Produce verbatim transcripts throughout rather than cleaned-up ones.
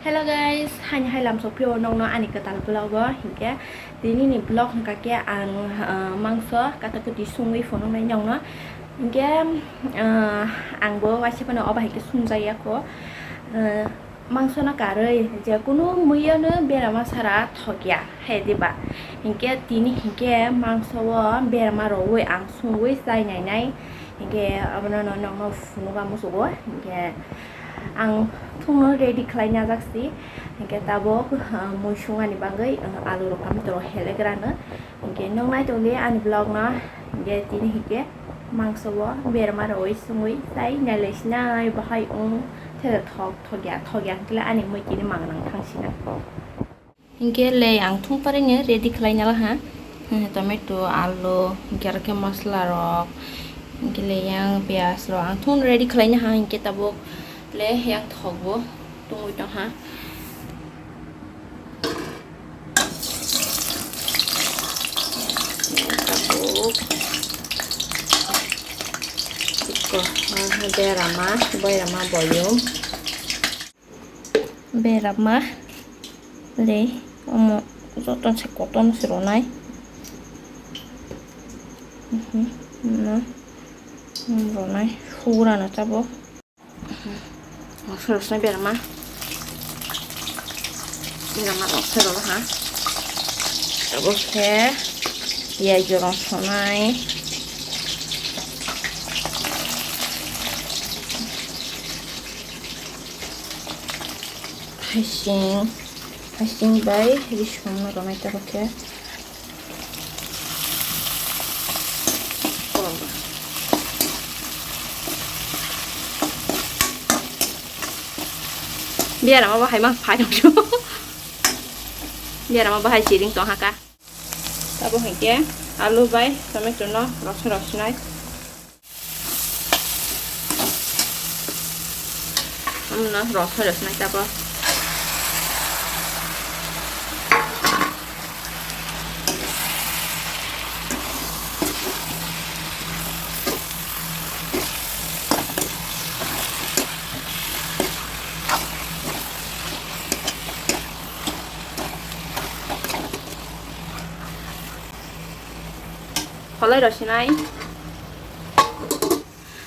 Hello guys, haini hai lamsok phio nokno ani kwtal vlog o. Hinkhe tini ni vlog hwnkha khe ang, ah, mangso kata kwtwi sungwi phunuknai nokno. Hinkhe, ah, ang bo waisa phano obo hai khe sungjakya kho. Ah, mangso no karwi je kunu mui o no berama sara thokya hai diba. Hinkhe tini hinkhe mangso o berama rwui ang sungwi chai nainai. Hinkhe abono no nokno phunukha musugo. Hinkhe ang thungno ready khlai najak si. Hinkhe tabuk, ah, mui sungani bagwi, ah, alu rok tomato rok helegrano. Hinkhe nuknai tongdi ani vlog no. Hinkhe tini hinkhe mangso o berma rwui sungwi chai nailai sinai bahai wng theda thok thokya thokya hinkhe ani mui tini mangnang thang sinai. Hinkhe le ang thung parino ready khlai nala ha. Tomato, alu, hinkhe aro khe masla rok, hinkhe le yang piyaj rok ang thung ready khlai na ha. Hinkhe tabuk le yang thok bo tungwi tong ha. Tabuk iko, ah, berama, berama boyum. Berama le omo joto se kotor se ronai. Mhm, no, ronai, hura no tabuk. Rosai rosai berama. Berama rosai rosai ha. Tabuk khe piyaj rosonai. Haising, haising bai risong no ronai tabuk khe. Biarama bahai ma phai tong. Biarama bahai chiring tong haka. Tabuk hinkhe alu bai tomato no rosai rosnai. Amno rosai rosnai tabuk. Kholai rw sinai.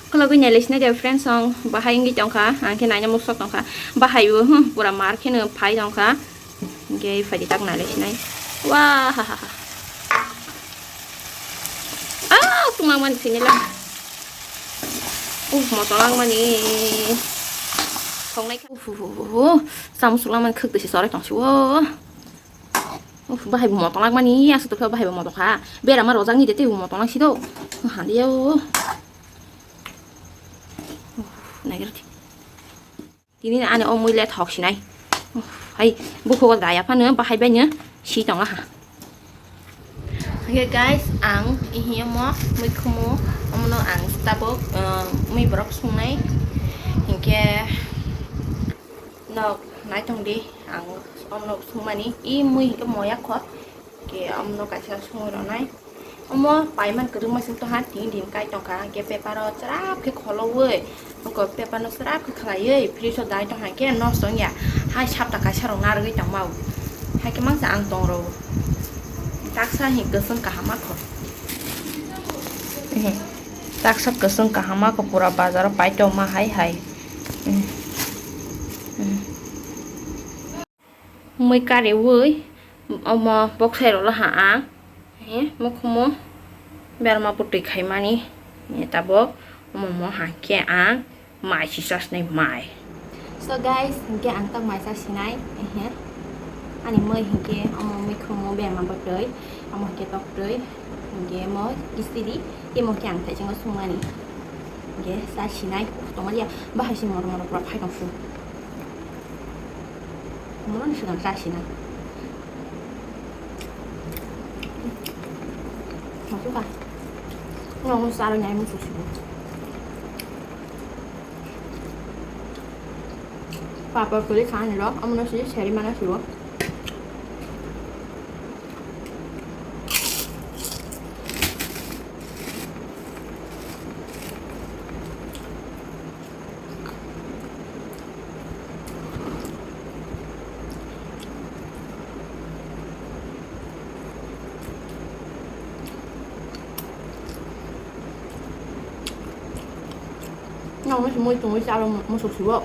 Khulogwi nailai sinai de friends, ang bahai wngwi tongkha, ang khe naina muksok tongkha. Bahai bo, hmm, pura mar kheno phai tongkha. Hinkhe phaidi tak nailai sinai. Wah, ha, ha, ha. Ah, tunglang mani sini lang. Uh, moto lang mani. Thongnai kha. Uh, uh, uh, uh. Samsuk lang mani khwk twi se sorai tong si o. Uf, bahai bo moto langmani, aswk tokha bahai bo moto kha. Berama rwjakni de tei bo moto langsi do. Haliya o. Uf, naigra di. Tini ani o mui le thok sinai. Uf, hai, bukhugo daya phano bahai baino si tongo ha. Hinkhe guys, ang ihi omo mui khumu, omono ang tabuk, uh, mui borok sungnai. Hinkhe Nok naithong di, ang omno sungmani, i mui hinkhe moya kho, ke omno kaisa sungwi rwnai. Omo paiman kwrwngma sing tongha, tin din kai tongkha, hinkhe paper o chwrap khe kholowi, oko paper no chwrap khe khwlaiwi fridge o dai tongkha, hinkhe nosto wngya, hai sapta kaisa rok narwgwi tongma o, haikhe mangsa ang tong rw o, taksa hi kwchwng kaham ma kho. Ehe. Taksa kwchwng kaham ma kho pura bazar o pai tongma hai hai. Mm. Mm. Mui kariwi omo boksai rwla ha ang. He, mukhumu berma bwtwi khaimani. He, tabuk omo mo hangkhe ang mai si chasnai mai. So guys, hinkhe ang tak mai chasinai. Ehe. Ani mui hinkhe omo mui khumu berma bwtwi, omo hinkhe toktwi. Hinkhe mo kisiri, tei mo khe ang thaichengno sungmani. Hinkhe sa sinai, uf, tongmani ya, bahai se moro moro pura phai tong su. Moro ni swkang sa sinai. Masuk ka. Ngo ngo sa ro nyai musu sibo. Papa kuli khan ro, amono si seri mana sibo. Mui tongwi chalo musuk sibo.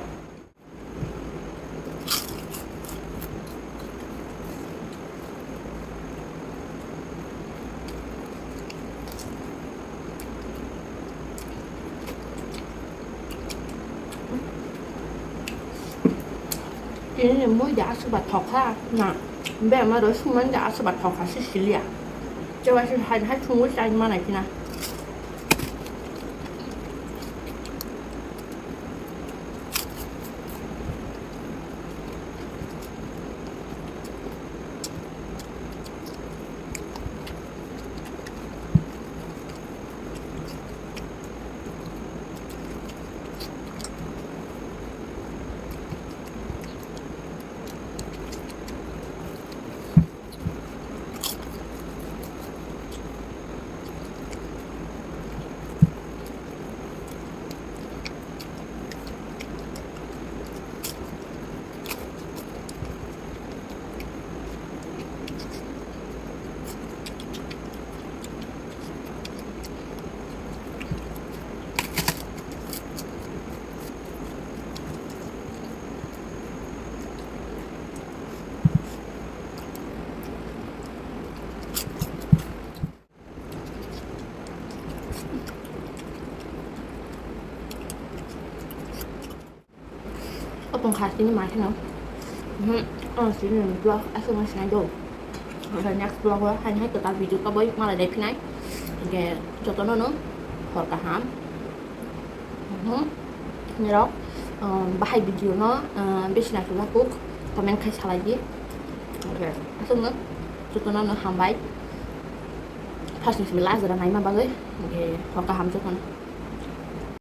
Tini ni mui de aswk ba thok kha na. Be ma rw sumani de aswk ba thok kha se siliya. Chewai se hai hai sungwi chai manai khina. Open kha tini ma kheno. Hmm, oh, tini vlog aswk ma sinai do. Oke, next vlog o hai hai kwtal video kabui malai dai phinai. Oke, jotono no hor kaham. Hmm, nirok, um, bahai video no, um, besi na kuk comment khai salai di. Oke, aswk no jotono no hambai. First ni simi last jora naima bagwi. Oke, hor kaham jotono.